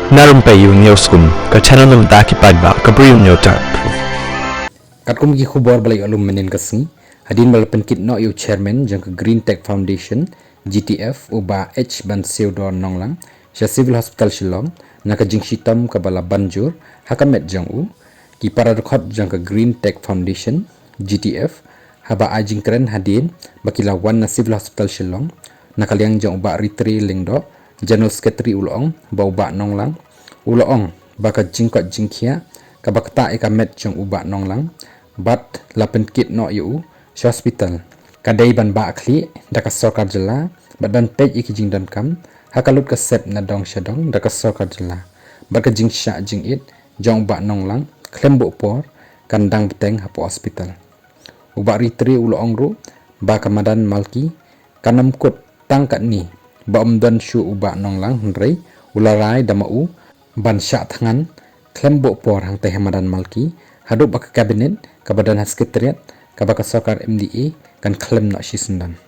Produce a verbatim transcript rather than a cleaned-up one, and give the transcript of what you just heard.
Na Rympei U News Kum, ka channel na bynta ki paidbah ka Bri U News Tap. Katkum ki khubor ba la ïoh lum mynnin ka sngi, hadien ba la pynkit noh ïa u chairman jong ka Green Tech Foundation, G T F, u Bah H Bansiewdor Nonglang, sha Civil Hospital Shillong, na ka jingshitom kaba la ban jur ha ka met jong u, ki para dkhot jong ka Green Tech Foundation, G T F, haba ai jingkren hadien ba ki la wan na Civil Hospital Shillong, na ka liang jong u Bah Ritre Lyngdoh, General Secretary, u la ong ba u Bah Nonglang, u la ong ba ka jingkoit jingkhiah kaba ktah ïa ka met jong u Bah Nonglang bad la pynkit noh ïa u sha hospital, ka dei ban bah khlieh da ka sorkar jylla bad ban peit ïa ki jingdonkam ha ka lut ka sep na dong sha dong da ka sorkar jylla, bad ka jingshah jingit jong u Bah Nonglang khlem buh por kan dang bteng hapoh hospital. U Bah Ritre u la ong ruh ba ka madan Malki kan ym kut tang katne ba ym don shuh u Bah Nonglang, hynrei u la rai da ma u ban shah thngan khlem buh por hangtei ha madan Malki, haduh ba ka cabinet kaba don ha Secretariat kaba ka sorkar M D A kan khlem noh shisyndon.